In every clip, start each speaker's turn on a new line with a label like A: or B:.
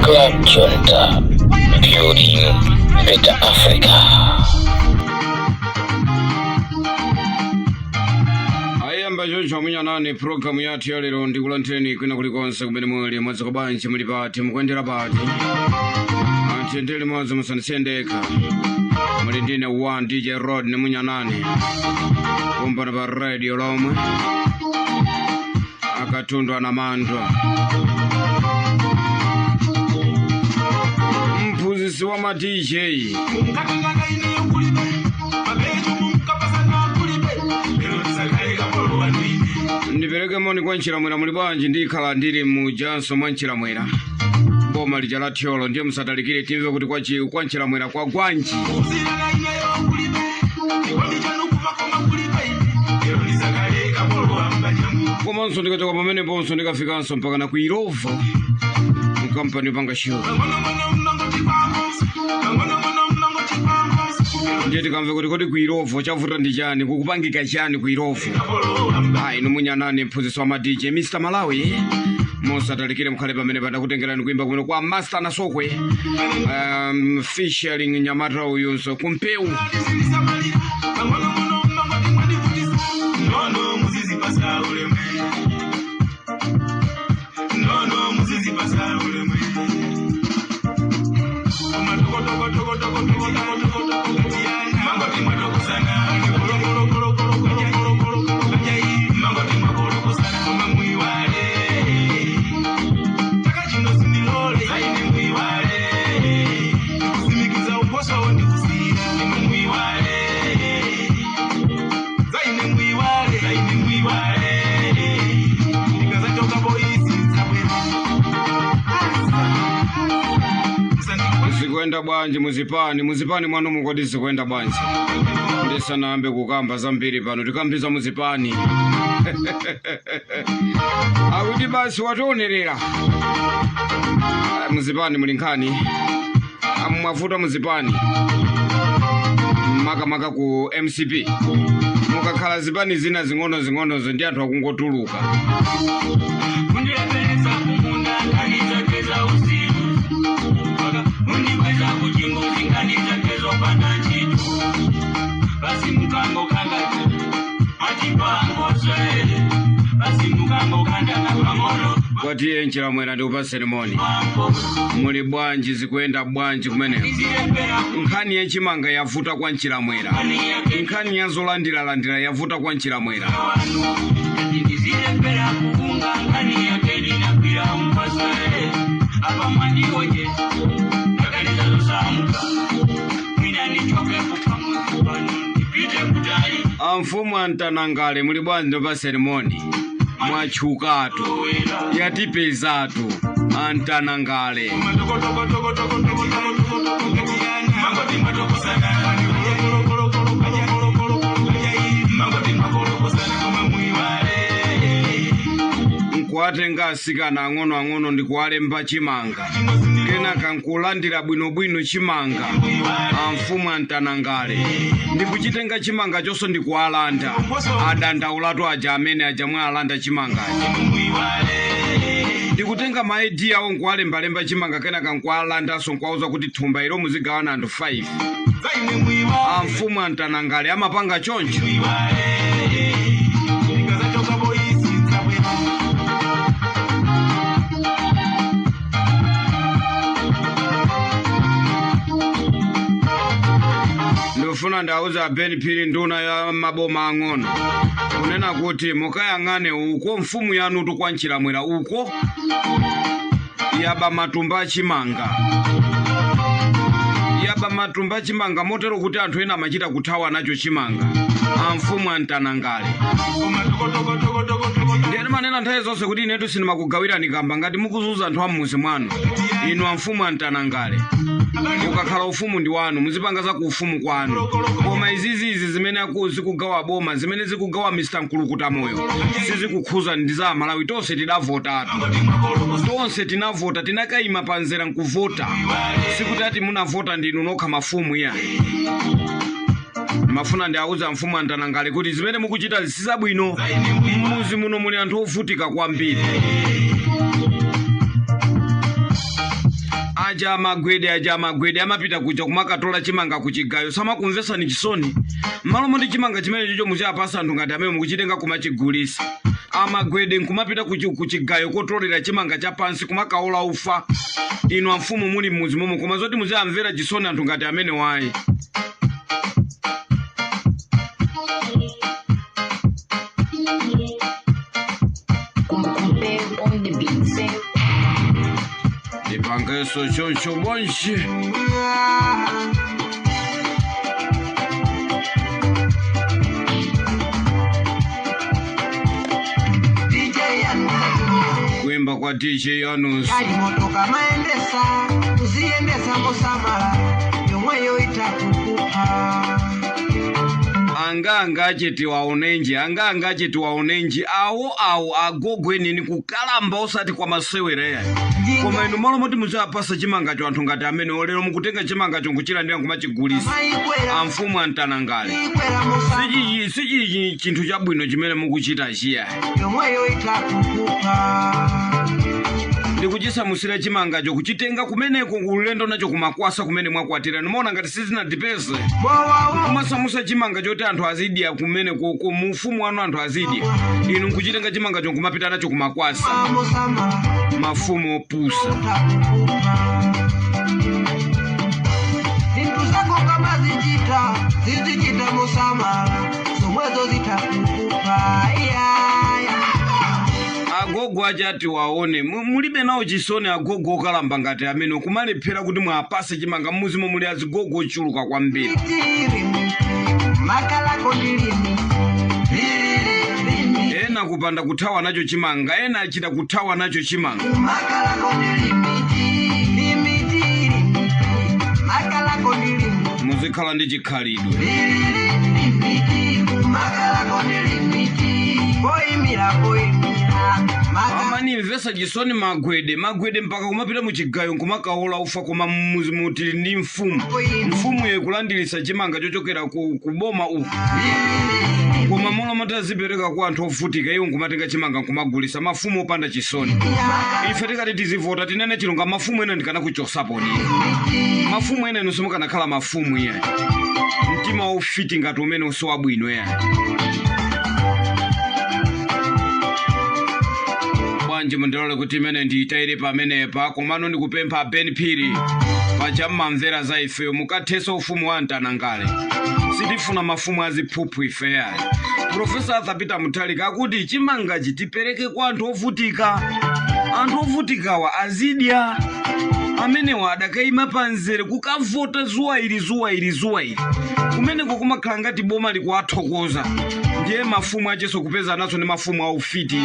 A: Club Junta, building better Africa.
B: Ayamba choncho amunyanane programu yathu ya lero. Ndikulandireni kwina kulikonse kumene muli. Mwadzuka bwanji? Muli pati? Mukuyendera pati? Tiyendere limodzi, musandisiyendekha. Muli ndine 1 DJ Rod ne munyanane kumbana pa radio lomwe akatundu anamandwa, mphunzitsi wa ma DJ. Ndipereke moni kwa Nchilamwera. Muli bwanji? Ndikhala ndili mu janso mwa Nchilamwera, boma lija la Thyolo. Ndiye musatalikire, timve kuti kwa Nchilamwera kwa gwanji. Komanso ndikachoka pameneponso ndikafikanso mpaka na ku Illovo, mkampani yopanga shuga. Ndiye tikamve kuti kodi ku Illovo chavuta ndi chani, kukupangika chani ku Illovo. Ayi, inu munyanane, mphunzitsi wa ma DJ, Mr Malawi. Musatalikire, mukhale pamene padakutengerani kuimba kumene kwa Master Nasokwe, featuring nyamata uyunso Kumpeu. Zikuyenda bwanji muzipani? Muzipani mwanu kodi zikuyenda bwanji? Ndisanayambe kukamba zambiri pano, tikambiza muzipani. Akuti basi wationerera. Ah, muzipani muli nkhani. Ah, mwavuta muzipani, makamaka ku MCP. Mukakhala zipani zina zing'ono zing'onozo ndi anthu akungotuluka.
C: Kundilepelesa kumunda, nkani zake za usiku, kundikweza kuchimbuzi, nkani zake zopanda ntchito. Basi mukango kangati matipangoswe, basi mukango kandana pang'ono.
B: Kwatiye Nchilamwera, ndikupaseni moni.
C: Pampo.
B: Muli bwanji? Zikuyenda bwanji kumeneko?
C: Izilepera.
B: Nkhani yachimanga yavuta kwa Nchilamwera.
C: Nkani yake.
B: Nkhani ya zolandilalandira yavuta kwa Nchilamwera.
C: Wanu ndizilepera kukunga, nkani yake linakwira umpaswe apa mwandiwoje ndakaniza zosamuka mwina nichoke kupamuzi pano ndipite kutali.
B: Amfumu Antanangale, muli bwanji? Ndipaseni moni. Mwatchukatu.
C: Owera.
B: Yatipezatu Antanangale. Nkuwatenga asikana ang'onoang'ono ndikuwalemba chimanga, kenaka nkulandira bwinobwino chimanga. Amfumu Antanangale, ndikuchitenga chimanga chonso ndikuwalanda. Adandaulatu aja amene aja mwalanda chimangachi. Ndikutenga ma ID awo, nkuwalembalemba chimanga, kenaka nkuwalandanso, nkuwauza kuti thumba ilo muzigawana anthu 5. Amfumu Antanangale, amapanga choncho? Ndifuna ndauza Ben Phiri, nduna ya maboma ang'ono, kunena kuti mukayang'ane uko mfumu yanutu kwa Nchilamwera uko yaba matumba achimanga, yaba matumba achimanga motero kuti anthu ena amachita kuthawa nacho chimanga. Amfumu Antanangale, ndiyani manena nthawi zonse kuti inetu sindimakugawirani kamba ngati mukuzunza anthu am'muzi mwanu. Inu amfumu Antanangale, ukakhala ufumu ndi wanu, muzipanga za ku ufumu kwanu, koma izizizi zimene zikugawa boma, zimene zikugawa Mr Mkulukuta Moyo, sizikukhuza. Ndi za Malawi tonse. Tidavotatu tonse, tinavota, tinakayima panzera nkuvota. Sikuti ati munavota ndinu nokha mafumu ya. Mafuna ndi auza mfumu Antanangale kuti zimene mukuchita sizabwino. Mmuzi muno muli anthu ovutika kwambiri. Aja magwede, aja magwede amapita kuja kumakatola chimanga kuchigayo, samakumvesani chisoni? Mmalo moti chimanga chimene chocho muchapasa anthu ngati amene, mukuchitenga kumachigulisa. Amagwede nkumapita kuchigayo kotolera chimanga chapansi kumakaola ufa, inu amfumu muli mmuzi momwe, koma zoti muziyamvera chisoni anthu ngati amene wayi.
D: On the beat.
B: Ndipangenso choncho bonje.
E: DJ
B: Kuimba kwa DJ Yanus.
E: Ali motoka maendesa, uziyendesa mosamala, yomweyo itakukupa.
B: Anga acheti waonenji, anga acheti waonenji, awo awo agogo enini kukalamba osati kwa masewera. Koma inu malo moti muzapasa chimangacho anthu ngati amene, olero mukutenga chimangacho nkuchilandira nkumachigulisa.
E: Maikwera.
B: Amfumu antanangale,
E: Ikwera mosamala.
B: sichichi chinthu chabwino chimene mukuchita chiya.
E: Yomweyo itakukupa.
B: Ndikuchisamusira chimangacho kuchitenga kumeneko ulendo nacho kumakwasa kumene mwakwatira, nimaona ngati sizinatipeze.
E: Bowawo.
B: Kumasamusa chimanga choti anthu azidya kumene ku mufumu wanu anthu azidya, inu nkuchitenga chimangacho nkumapita nacho kumakwasa.
E: Mosamala.
B: Mafumu opusa.
E: Utakukupa zinthu zako kama zichita, zizichita mosamala, zomwezo zitakukupa iyaya.
B: Agogo achati waone, mulibe nawo chisoni agogo okalamba ngati amene kumalephera kuti mwapase chimanga? Mmuzimo muli azigogo ochuluka kwambiri.
E: Makalako ndilimi lililimi.
B: Ena kupanda kuthawa nacho chimanga, ena achita kuthawa nacho chimanga.
E: Makalako ndilimiti limiti limiti makalako ndilimi.
B: Muzikhala ndi chikhalidwe.
E: Lililimi makalako ndilimiti poyimira poyimira maka.
B: Amanimvesa chisoni magwede, magwede mpaka kumapita muchigayo nkumakaola ufa, koma mmuzi mutili ndi mfumu, mfumu yekulandirisa chimanga chochokera ku boma uku, koma mola matazipereka kwa anthu ovutika, iwo nkumatenga chimanga nkumagulisa. Mafumu opanda chisoni. Ife tikati tizivota, tinene chilunga, mafumu ena ndikanakuchosaponi. Mafumu ena inu simukanakhala mafumu iye, mtima waufiti ngati umene usiwabwino iye. Bwanji mundilole kuti imene ndiyitayire pamenepa, komano ndikupempha Ben Phiri, paja mmamvera za ifeyo, mukathenso ufumu wa mtanangale. Sitifuna mafumu aziphuphu ife yayi. Profesa Arthur Peter Mutharika akuti chimangachi tipereke kwa anthu ovutika, anthu ovutikawa azidya. Amenewa adakayima panzere kukavota zuwa ili, zuwa ili, zuwa ili, kumeneko kumakhala ngati boma likuwathokoza. Ndiye mafumu acheso kupeza naso ndi mafumu aufiti.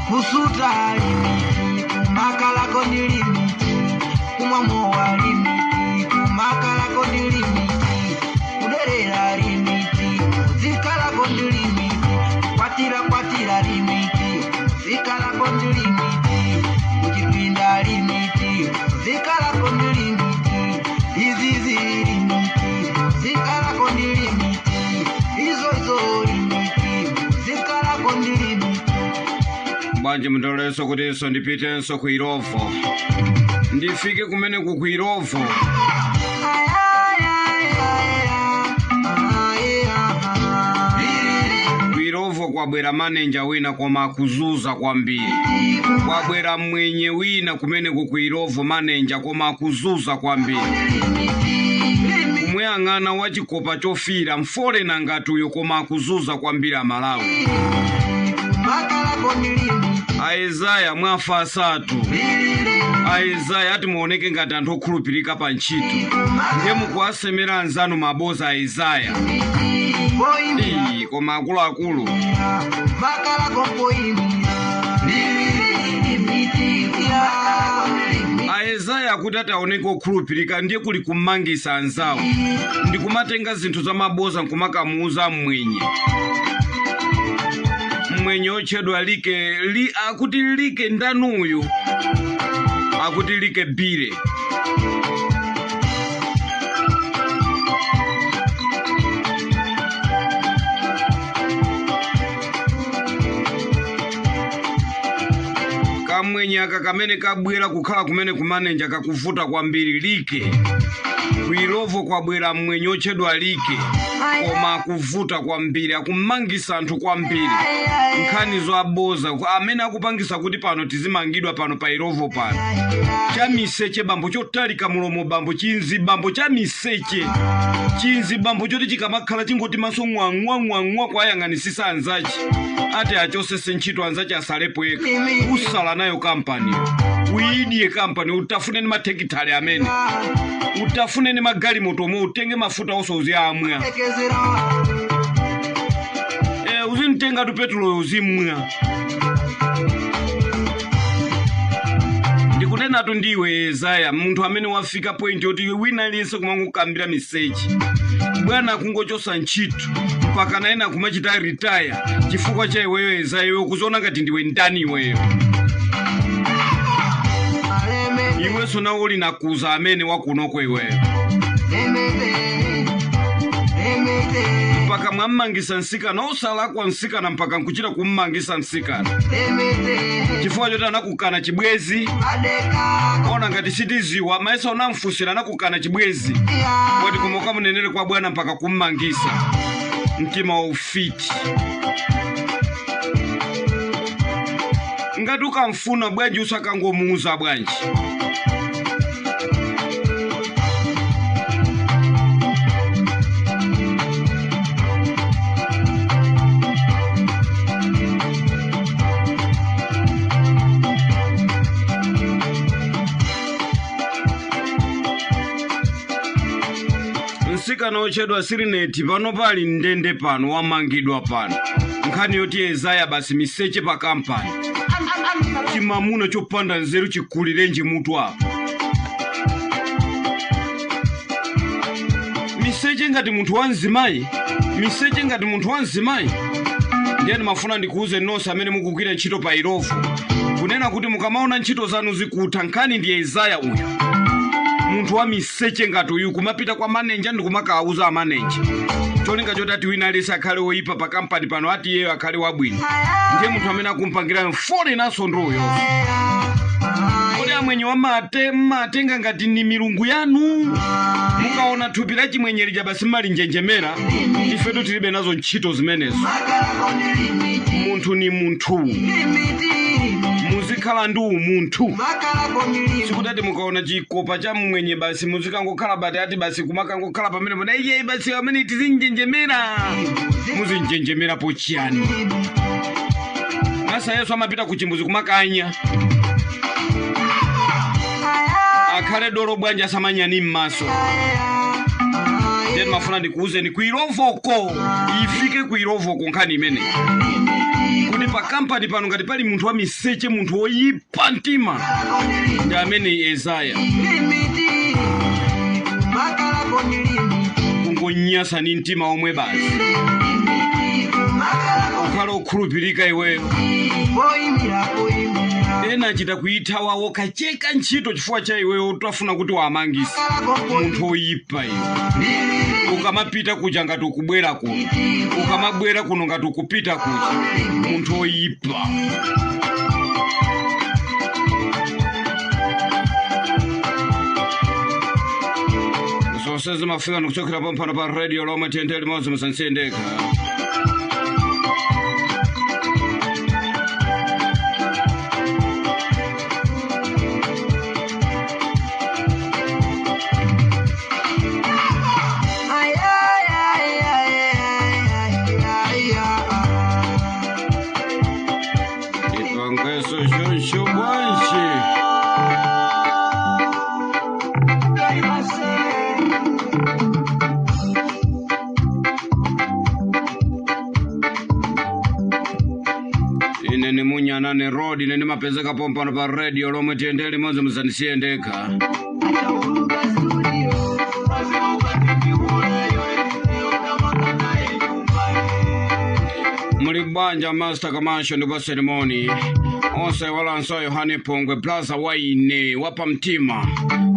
E: Kusuta limiti kumakalako ndi limiti, kumwa mowa limiti kumakalako ndi limiti, kuderera limiti zikalako ndi limiti, kwatira kwatira limiti zikalako ndi limiti, kuchipinda limiti zikalako ndi limiti, izizi limiti zikalako ndi limiti, izo izo limiti zikalako ndi limiti.
B: Bwanji mundilolenso kutinso ndipitenso ku Irovo, ndifike kumeneku ku Irovo. Ku Irovo kwabwera manenja wina koma akuzuza kwambiri. Kwabwera mwenye wina kumeneku ku Irovo, manenja koma akuzuza kwambiri. Kumuyang'ana wachikopa chofira mfolena ngati uyo, koma akuzuza kwambiri Amalawi. Aizaya mwafa asatu. Aizaya ati muoneke ngati anthu okhulupirika pa ntchito, ndiye mukuwasemera anzanu maboza Aizaya. Ii, koma akuluakulu. Aizaya akuti ati aoneke okhulupirika, ndiye kuli kumangisa anzawo ndikumatenga zinthu za maboza nkumakamuuza mwenye, mwenye otchedwa like li, akuti like ndanuyu, akuti like bire. Kamwenye aka kamene kabwera kukhala kumene kumanenja kakuvuta kwambiri. Like ku Illovo kwabwera mwenye otchedwa Like, koma akuvuta kwambiri, akumangisa anthu kwambiri, nkhani zoaboza amene akupangisa kuti pano tizimangidwa pano pa Illovo pano. Chamiseche bambo, chotalika mulomo bambo, chinzi bambo chamiseche, chinzi bambo choti chikamakhala chingoti maso ng'wang'wang'wang'wa kwayang'anisisa anzachi, ati achosese ntchito anzachi asalepo yekha. Usala nayo kampani, uyidye kampani, utafune ni mathekithale amene utafune ni magalimoto omwe utenge mafuta onse uziyamwa.
E: Ekezera.
B: Uzimtenga tu petuloyo uzimwa. Ndikunenatu ndiwe Yesaya, munthu amene wafika point yoti wina aliyense kumangokambira miseche, bwana kungochosa ntchito mpaka naena kumachita retire chifukwa cha iweyo Yesaya. Iwe ukuziona ngati ndiwe ndani iweyo?
E: Alemete.
B: Iwenso nawe uli nakuza amene wakunoko iweyo.
E: Lemete. Lemete.
B: Mpaka mwammangisa msikana osalakwa, msikana mpaka nkuchita kummangisa msikana
E: Lemete.
B: chifukwa choti anakukana chibwezi.
E: Adeka.
B: Ona ngati sitiziwa maesa unamfusira anakukana chibwezi wati koma ukamunenere kwa bwana mpaka kummangisa. Mtima wa ufiti. Ngati ukamfuna bwanji usakangomuuza bwanji? Msikana otchedwa Sirineti pano pali ndende pano, wamangidwa pano, nkhani yoti Yesaya basi miseche pa kampani. Chimamuna chopanda nzeru, chikulirenji mutu apa, miseche ngati munthu wa mzimayi, miseche ngati munthu wa mzimayi. Ndiye ndimafuna ndikuuze nonse amene mukugwira ntchito pa Illovo kunena kuti mukamaona ntchito zanu zikutha, nkhani ndi Yesaya uyu, munthu wa miseche ngati uyu, kumapita kwa manenja ndikumakawuza amanenja cholinga choti ati wina aliyense akhale woyipa pa kampani pano, ati iyeyo akhale wabwino. Ndiye munthu amene akumpangira mfole naso ndi uyo. Kodi amwenye wamate mmatenga ngati ni milungu yanu? Mukaona thupi la chimwenye lija basi mmalinjenjemera. Ifetu tilibe nazo ntchito zimenezo. Munthu ni munthu, muzikhala ndi umunthu. Sikutati mukaona chikopa cha mmwenye basi muzikangokhala bati ati basi kumakangokhala pamene muna iye basi amene tizinjenjemera. Muzinjenjemerapo chiyani? Masa Yesu amapita ku chimbuzi kumakanya akhale dolo bwanji asamanyani m'maso? Ndiye ndimafuna ndikuwuzeni ku Illovoko, ifike ku Illovoko nkhani imene kuti pa kampani pano ngati pali munthu wa miseche, munthu woyipa mtima, ndi amene Yesaya, kungonyasa ni mtima omwe basi. Ukhale okhulupirika iweyo. Ena achita kuyithawawo kacheka ntchito chifukwa cha iweyo, utafuna kuti wamangisa. Munthu oyipa iwe, ukamapita kuja ngati ukubwera kuno, ukamabwera kuno ngati ukupita kuja. Munthu oyipa. Zonse zimafika ndikuchokera pamphano pa radio lomwe tiyende limodzi, musansiyendeka. Ipangeso shonsho bwanji. Ine ni Munyanane Road, ine ndimapezeka pompano pa radio lomwe tiyende limodzi, musanisiyendeka. Muli bwanja Master Kamasho ndipo Selemoni onse walanso Yohane Pongwe Plaza waine wapamtima.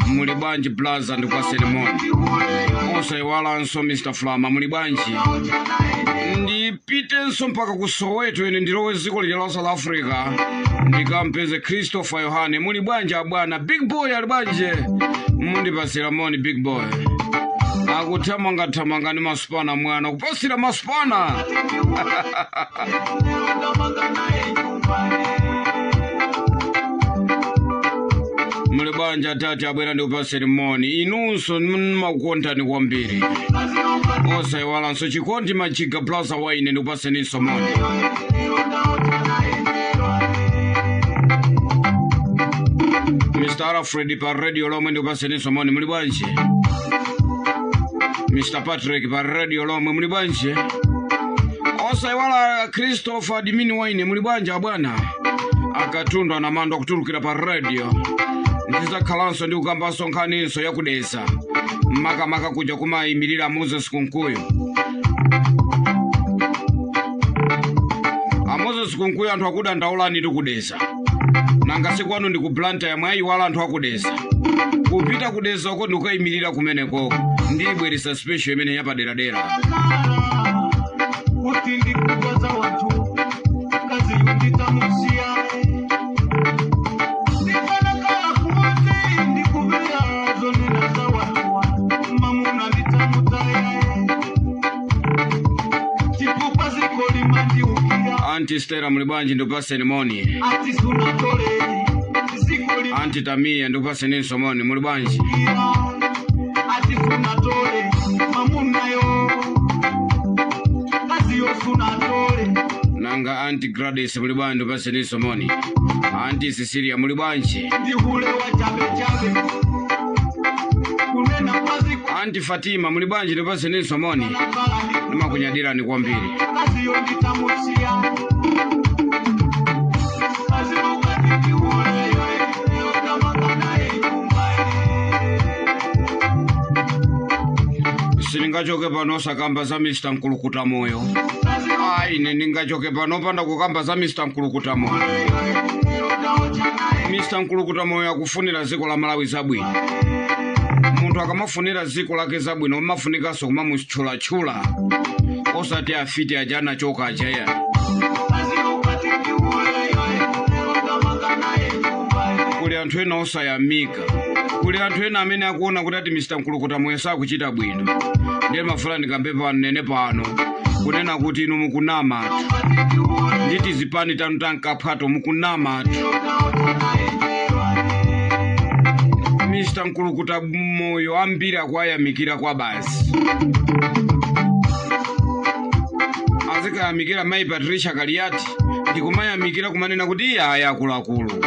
B: Muli bwanji Plaza ndikwa Selemoni Osayiwalanso Mr Flama, muli bwanji? Ndipitenso mpaka ku Soweto, ine ndilowe dziko lija la South Africa, ndikampeze Christopher Yohane. Muli bwanji abwana? Big boy ali bwanji? Mundipasira moni big boy. Akuthamangathamanga ndi masupana, mwana kupasira masupana. Muli bwanji atati abwera ndi kupasira moni? Inunso mmakukontani kwambiri. Osayiwalanso Chikondi Machiga Plaza waine, ndikupaseninso moni. Mr Alfred pa radio lomwe, ndikupaseninso moni. Muli bwanji Mr Patrick pa radio lomwe? Muli bwanji? Osayiwala Christopher Dimini waine, muli bwanji abwana? Akatundu anamando akutulukira pa radio. Ndizakhalanso ndi kukambanso nkhaninso yakudeza, makamaka kuja kumayimirira Moses Kunkuyu. A Moses Kunkuyu, anthu akudandaulani tikudeza. Nanga sikwanu ndi ku Blantyre, yamwe ayiwala anthu akudeza. Kupita kudeza uko ndikukayimirira kumenekoko. Ndiyibweresa special imene yapaderadera.
C: Kuti ndikukoza watu kazi yunditamusiya ndikanakala kuti ndikuvera zonena za watuwa mamuna nditamutayae chifukwa zikolima ndiukira.
B: Anti Stella, muli bwanji? Ndikupaseni moni.
C: Ati sunatole zikolima.
B: Anti Tamiya, ndikupaseninso moni. Muli bwanji?
C: Ati sunatole mamunayo kaziyo sunatole.
B: Nanga anti Gladys, muli bwanji? Ndikupaseninso moni. Anti Cecilia, muli bwanji?
C: Ndihule wa chabe chabe kunena kwazi.
B: Anti Fatima, muli bwanji? Ndikupaseninso moni, ndimakunyadirani kwambiri.
C: Kaziyo nditamusiya kaziukati ndihuleyo yotamakanaye nyumbaye.
B: Sindingachoke pano osakamba za Mr Mkulukuta Moyo. Ayi, ine ndingachoke pano opanda kukamba za Mr Mkulukuta Moyo? Mr Mkulukuta Moyo akufunira dziko la Malawi zabwino. Munthu akamafunira dziko lake zabwino, umafunikanso kumamutchulatchula, osati afiti aja anachoka ajaya. Kuli anthu ena osayamika, kuli anthu ena amene akuona kuti ati Mr Mkulukuta Moyo sakuchita bwino. Ndiye mafuna ndikambe pano, nene pano kunena kuti inu mukunamatu, nditi zipani tanu tankaphwato, mukunamatu. Mr Mkulukuta Moyo ambiri akuayamikira kwa basi. Azikayamikira mayi Patricia Kaliati, ndikumayamikira kumanena kuti iye aya akuluakulu.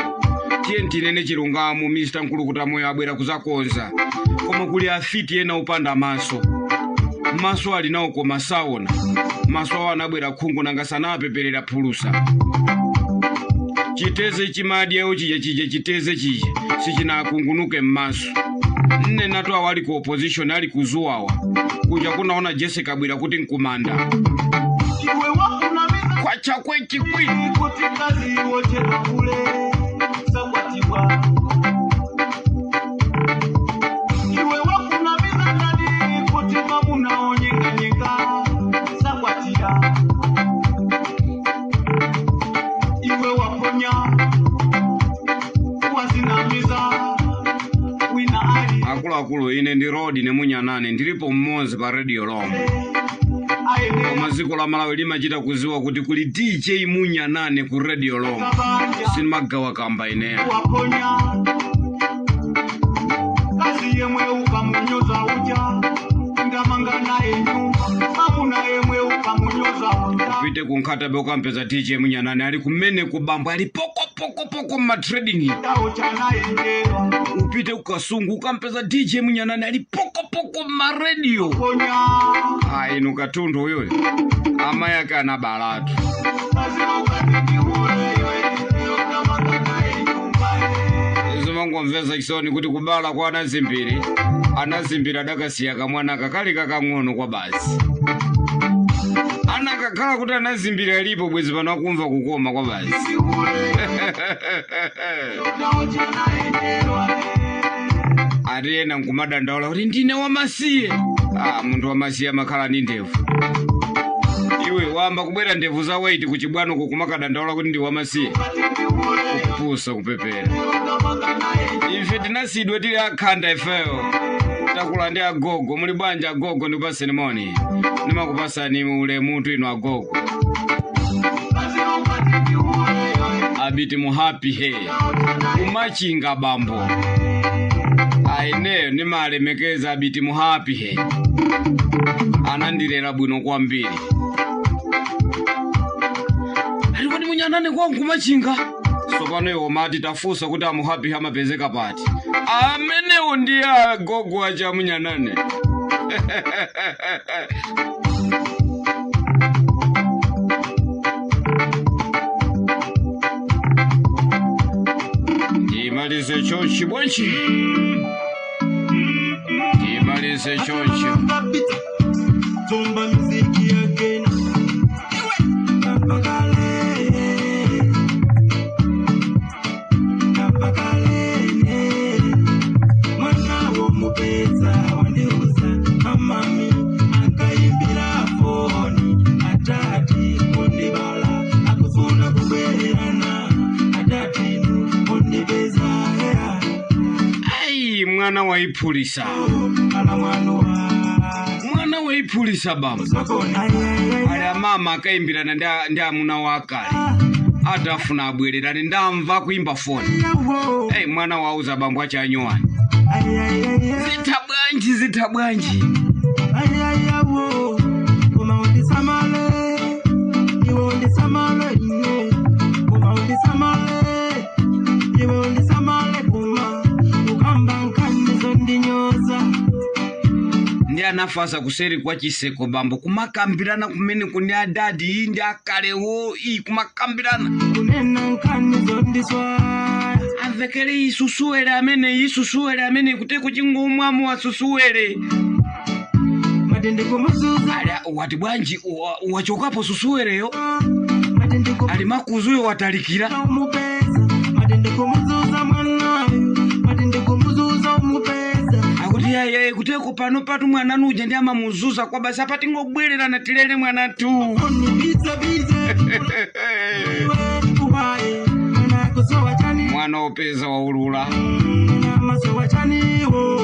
B: Tiye tinene chilungamo, Mr Mkulukuta Moyo abwera kuzakonza, koma kuli afiti ena opanda maso. Maso ali nawo koma saona. Maso awo anabwera khungu, nanga sanapeperera phulusa. Chiteze chimadyewo chija, chija chiteze chija sichinakungunuke m'maso. Nne nato awo ali ku opposition, ali kuzuwawa kuja, kunaona Jessica Kabwira kuti nkumanda.
C: Iwe wakunamiza.
B: Kwachakwe chikwi.
C: Kuti kazi wochedwa kule sakwatiwa. Iwe wakunamiza ndani kuti mamuna onyenganyeka sakwatira. Iwe waponya wazinamiza wina ali.
B: Akuluakulu, ine ndi Rodi nemunyanane, ndilipo mmodzi pa radio lomwe.
C: Ayenera.
B: Koma dziko la Malawi limachita kuziwa kuti kuli DJ Munyanane ku radio lomwe.
C: Kabanja.
B: Sinimagawa kamba ineya.
C: Waponya kazi yemwe ukamunyoza uja ndamanga naye nyumba mamuna yemwe ukamunyoza uja.
B: Upite ku Nkhatabe ukampeza DJ Munyanane ali kumene kubambo, ali pokopokopoko mmatrading.
C: Daocha naye njerwa.
B: Upite kukasungu ukampeza DJ Munyanane ali pokopoko maradio.
C: Ponya.
B: Ayi, inu katundu uyuyu amayi ake anabalatu.
C: Kazi ukatikiuleyo ndamanga naye nyumba.
B: Zimangomvetsa chisoni kuti kubala kwa anazimbiri, anazimbiri adakasiya kamwana kakali kakang'ono kwa basi. Anakakhala kuti anazimbiri alipo, bwezi pano akumva kukoma kwa basi.
C: Daocha naye njerwa.
B: Ati ena nkumadandaula kuti ndine wamasiye. Ah, munthu wamasiye amakhala ndi ndevu. Iwe wamba kubwera ndevu za white kuchibwano kumakadandaula kuti ndi wamasiye. Kupusa, kupepera. Ife tinasiyidwa tili akhanda, ifeyo takula ndi agogo. Muli bwanji agogo? Ndikupaseni moni, ndimakupasani ulemutu inu agogo. Abiti muhappy he kumachinga bambo aineyo nimalemekeza. Abiti muhappy he anandilera bwino kwambiri. Ati kodi munyanane kwa nkumachinga sopano iwo mati tafunsa kuti amuhappy amapezeka pati? Amenewo ndiye agogo acha munyanane. Ndimalize chonchi bwanji, ndimalize chonchi.
C: Zomba miziki again. Kapakale. Kapakale. Mwana womupeza wandiuza amami akaimbira foni atati kundibala akufuna kubwererana atati kundipeza era.
B: Ayi, mwana waiphulisa.
C: Ala mwana wa
B: Mwana waiphulisa bambo. Ali amama akaimbirana ndi amuna wakale atafuna abwererane, ndamva kuimba foni. Hey, mwana wauza bambo ache anyowani, zitha bwanji, zitha bwanji?
C: Ayayawo, koma undisamale, iwe undisamale ine, koma undisamale, iwe undisamale, kuma ukamba nkani zondinyoza.
B: Ndi anafasa kuseri kwa chiseko bambo kumakambirana kumene kuni adadi iyi ndi akalewo iyi kumakambirana.
C: Kunena nkani zondiswa.
B: Amvekere isusuwele amene, isusuwele amene kuti kuchingomwamo asusuwele.
C: Matende kumuzuza.
B: Ali wati bwanji wachokapo susuweleyo.
C: Matende
B: Ali makuzuyo watalikira.
C: kumupeza, matende kumuzuza mwanayo, matende kumuzuza umupeza.
B: Akuti yaye kuteko pano patu mwana nuja ndi amamuzuza kwa basi, apa tingobwererana tilele mwana tu.
C: Oni bize bize iwe uwaye mwana kusowa chani.
B: Mwana opeza waulula.
C: Masowa chaniwo.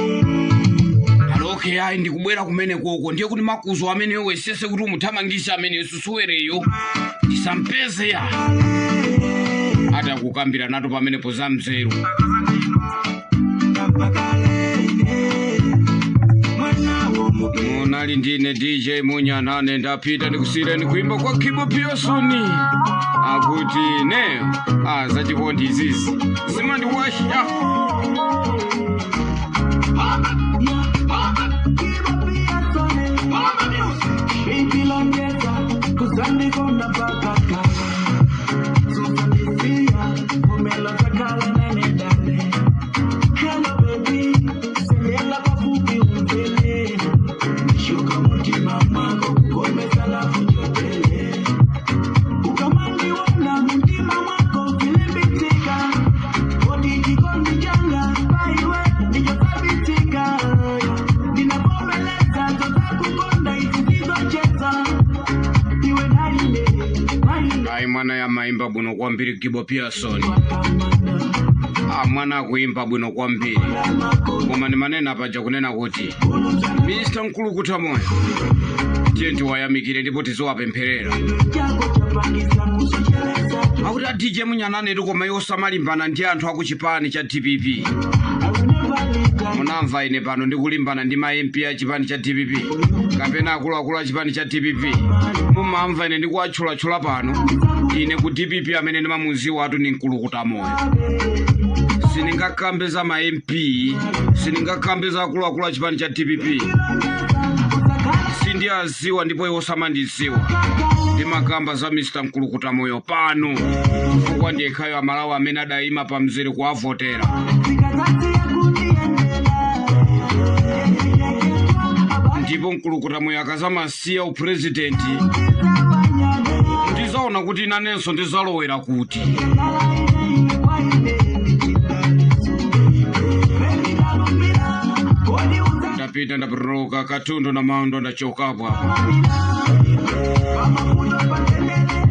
B: Ali okay, ayi ndikubwera kumene koko, ndiye kuti makuzo amene wesese kuti umuthamangise amene susuwereyo tisampeze ya ati akukambira nato pamenepo za mzeru. Munali ndine DJ Munyanane, ndapita, ndikusiyireni kuimba kwa Kibo Pearson akuti neyo azachikondi izizi zimandiwasha.
C: Kuzandikona pakakala susandisia kumela zakala nanedale. Hello baby, sendela pafupi umvele shuka mutima mwako kukomesa lafu njotele ukamandiwona mutima mwako vilimbitika oti chikondi changa paiwe ndichosabitika ndinapomeleza totakukonda isizizocheza iwe naine naine.
B: Ayi, mwana yamaimba bwino kwambiri Gibo Pearson. Mwana akuimba bwino kwambiri, koma ndimanena paja kunena kuti Mr Mkulukuta Moyo tiye tiwayamikire ndipo tiziwapempherera.
C: Chako chapangisa kusocheleza.
B: Akuti a DJ Munyanane, koma iwo samalimbana ndi anthu akuchipani cha DPP. Munamva ine pano ndikulimbana ndi ma MP a chipani cha DPP kapena akuluakulu a chipani cha DPP? Mumamva ine ndikuwatchulatchula pano? Ine ku DPP amene ndimamuziwa atu ndi Mkulukuta Moyo. Sindingakambe za ma MP, sindingakambe za akuluakulu a chipani cha DPP, sindiyaziwa ndipo iwo samandiziwa. Ndimakamba za Mr Mkulukuta Moyo pano chifukwa ndiyekhayo Amalawi amene adayima pa mzere kuwavotera. Ndipo Mkulukuta Moyo akazamasiya upurezidenti, ndizaona kuti nanenso ndizalowera kuti. Ndapita, ndapotoloka, katundu na maundo ndachokapo apa.
C: Pamavuto patendere.